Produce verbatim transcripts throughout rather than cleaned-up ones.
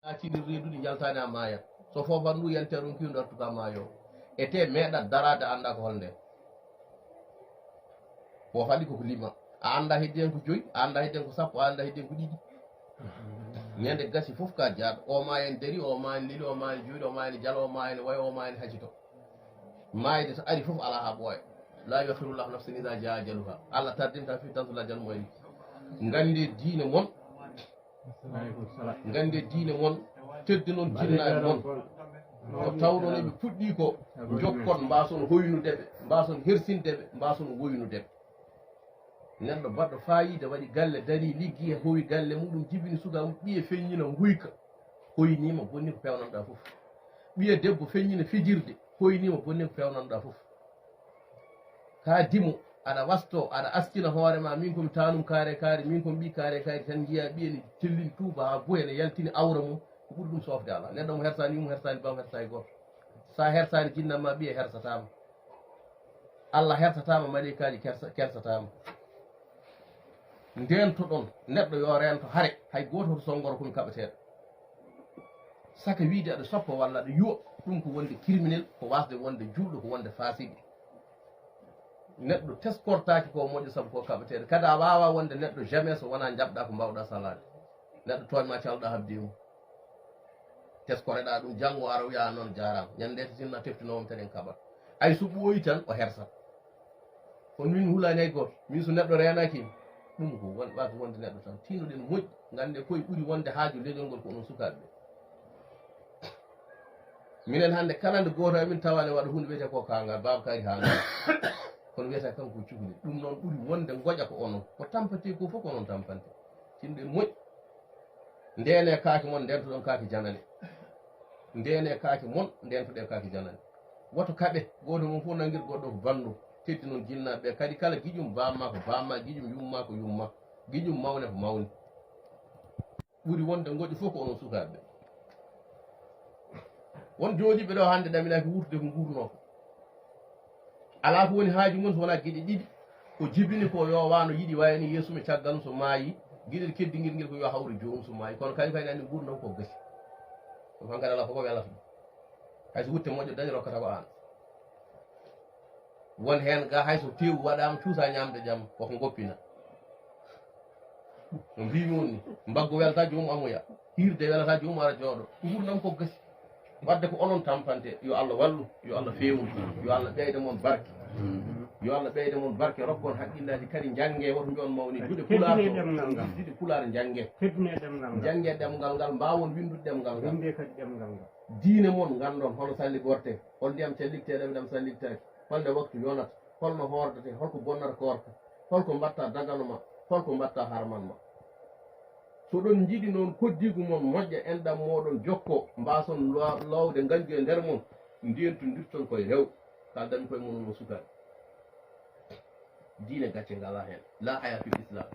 Accinir reeduɗi njaltaani a maaya. So foofan ndu yanti a ronki ndu artuka maayo. E te meeɗa daraade annda ko holnde. Foofan ɗi koko lima. A annda heddi hen ko joyi, a annda heddi hen ko sappo, a annda heddi hen ko ɗiɗi. Ñande gasi fof ka jaaɗo. O ma en dari, o ma en leli, o ma en juuɗe, o ma en jalo, o ma en wayo, o ma en hacito. Maayde so ari fof ala ha ɓooya. La yuakhirullahu nafsan idha jaa ajaluha. Allah tardinta fi tanzula jalmo en. Ngande diine mon. Ngande diine mon. Tedde non jinnaɓe mon. Ko tawɗon eɓe puɗɗi ko. Jokkon mbason hoynude ɓe. Mbason hersinde ɓe. Mbason woynude ɓe. Neɗɗo baɗɗo faayiida waɗi galle, darii, liggii, howi galle muɗum, jibini suka mum, ɓiye feññina nguyka, hoyniima, bonni ko peewnanɗaa fof. Ɓiye debbo feññina fijirde, hoyniima, bonni ko peewnanɗaa fof. Kaa dimo, aɗa wastoo, aɗa askina hoore maa, min ko mi taanum kaare kaari, min ko mi ɓii kaare kaari, tan njiyaa ɓiye ne tellini tuuba haa buya ne yaltini awra mum, ko ɓuri ɗum soofde alaa. Neɗɗo mo hersaani yumum, hersaani baam, hersaani gooto. So a hersaani jinnam maa, ɓiye hersataa ma. Allah hersataa ma, maleykaaji kersa- kersataa ma. Ndeentoɗon, neɗɗo yo reento hare, hay gooto hoto sonngoro kon kaɓeteeɗo. Saka wiide aɗa soppa walla aɗa yuwa, ɗum ko wonde criminel, ko waasde wonde juulɗo, ko wonde faasiqe. Neɗɗo teskortaaki ko moƴƴo sabu ko kaɓeteeɗo. Kadi a waawaa wonde neɗɗo jamais so wonaa njaɓɗaa ko mbaawɗaa salaade. Neɗɗo tooñ ma, calɗaa habde e mum. Teskoreɗaa ɗum, janngo ara wiya noon jaaraama. Ñande nde so sinno a teftinoowo mi tan en kaɓat. Hay so ɓooyi tan o hersat. Kono min mi hulaani hay gooto. Min so neɗɗo reenaaki mi, ɗum ko won- waasde wonde neɗɗo tan. Tiinoɗen moƴƴi, ngannden koye ɓuri wonde haaju leñol ngol ko onon sukaaɓe ɓe. Minen hannde kala nde gooto e amin tawa ne waɗa huunde wiyetee ko kaangal, baaba kaari haa ngal. Kono wiyata kanko ko cukli. Ɗum noon ɓuri wonde ngoƴa ko onon. Ko tampetee ko fof ko onon tampante. Tinɗen moƴƴi. Ndeenee kaake mon, ndeentoɗon kaake janane. Ndeenee kaake mon, ndeentoɗen kaake janane. Woto kaɓe, gooto mum fof nanngir goɗɗo ko banndum. Teddi noon jinnaaɓe ɓe. Kadi kala giƴum baam maa ko baam maa, giƴum yumma ko yumma, giƴum mawne ko mawne. Ɓuri wonde ngoƴi fof ko onon sukaaɓe ɓe. Won jooɗiiɓe ɗo hannde ɗaminaaki wuurtude ko nguurnoo ko. Alaa ko woni haaju mum so wonaa geɗe ɗiɗi. Ko jibini ko yo wano yiɗi wayani yeeso mum caggal mum so maayi, geɗel keddigel ngel ko yo hawru joomum so maayi. Kono kañum kay ne anndi nguurndam ko gasi. Ɗum hankadi alaa fof ko welata ɗum. Hay so wutte moƴƴo dañi rokkata ko aan. Won heen ga hay so teewu waɗaama cuusa ñaamde jamma koko ngoppina. No mbiimi on ni, mbaggu welata joomum amoya, hiirde welata joomum ara jooɗo. Nguurndam ko gasi. Wadde ko onon tampante, yo Allah wallu, yo Allah feewnu, yo Allah ɓeyda mon barke. Yo Allah ɓeyda mon barke, rokkon haqqillaaji kadi njannge, woto mbiyon mawni duɗe pulaar. Teddude ɗemngal ngal. Duɗe pulaar njannge. Teddude ɗemngal ngal. Njannge ɗemngal ngal, mbaawon winndude ɗemngal ngal. Winndee kadi ɗemngal ngal. Diine mon nganndon hono salligortee, hol ndiyam calligtee ɗam, ɗam salligtaaki, holnde waktu yonata, holno hoordetee, holko bonnata koorka, holko mbatta dagano ma, holko mbatta harman ma. So ɗon njiɗi noon koddiigu mon moƴƴa, enɗam mooɗon jokko, mbaason lo- loowde nganju e nder mon, ndeentondirton koye rewɓe. Kaldami koye mon no sukaaɓe. Diine gacce ngalaa heen. Laa haya fil Islam.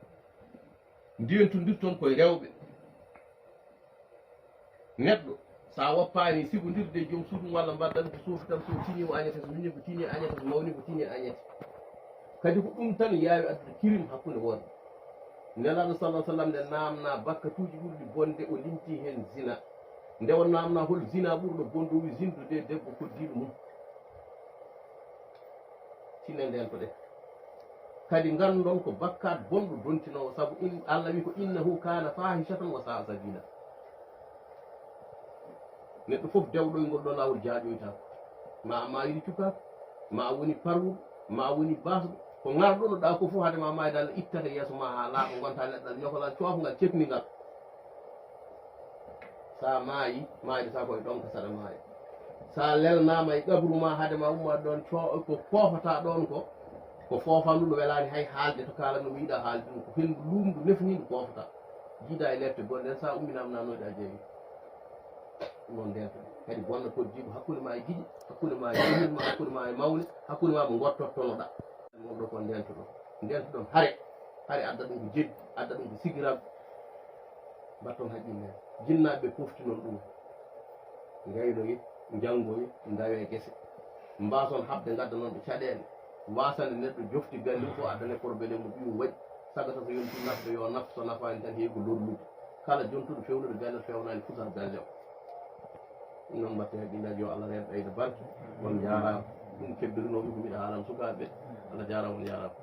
Ndeentondirton koye rewɓe. Neɗɗo, so a woppaani sigondirde e joom suudu mum walla mbaɗɗan ko suufi tan, so tinii o añete, so miñi ko tinii añete, so mawni ko tinii añete. Kadi ko ɗum tan yaawi addude kirim hakkunde worɓe. Nelaaɗo sallallahu alaihi wasallam nde naamnaa bakkatuuji ɓurɗi bonde, o limtii heen zina. Nde o naamnaa hol zina ɓurɗo bonde, o wi zinde de debbo koddiiɗo mum. Tine ndeentoɗen. Kadi nganndon ko bakkaat bonɗo dontinoowo, sabu in-, Allah wi ko, "Innahu kana fahishatan wa sa'a sabila." Neɗɗo fof dewɗo e ngol ɗo laawol jaaƴoytaako. Ma a maayi cukaaku, ma a woni parwuɗo, ma a woni baasɗo. Ko ngarɗunoɗaa ko fof hade ma maayde Allah ittata yeeso ma haa laaɓa, ngonta leɗɗal ñokolal coofngal cefningal. Sa maayi, maayde sa koye ɗonka saɗa maaya. Sa lelnaama e qabru ma hade ma umma ɗon co-, ko foofata ɗon ko, ko foofandu no welaani hay haalde to kaalan no mi yiɗa haalde ɗum. Ko henndu luumndu nefniindu foofata. Jiida e lepte gonɗen sa umminaama nanoyɗa jeeyi. Ɗum noon ndeentoɗen. Kadi bonna koddiiɗo hakkunde ma e giɗi, hakkunde ma e jehirma, hakkunde ma e mawni, hakkunde ma mo ngottottonoɗa. Ɗum ɗo ko ndeentoɗon. Ndeentoɗon hare. Hare adda ɗum ko jeddi, adda ɗum ko sigiral. Mbatton haqqille. Jinnaaɓe ɓe poftinon ɗum. Ngaynoye, njanngoye, ndawee gese. Mbaason haɓde ngaddanon ɓe caɗeele. Waasande neɗɗo jofti ganni ko addane probléme mo ɓiyum waɗi. Sagata so yonti nafde yo naf, so nafaani tan heewi ko lorlude. Kala jontuɗo fewnude galle, fewnani futar galle o. Ɗum noon mbatte haqqillaaji, yo Allah reen ɓeyda barke. On njaaraama. Ɗum kebbirnoomi ko mbiɗa haalana sukaaɓe ɓe. Allah jaaraama, on njaaraama.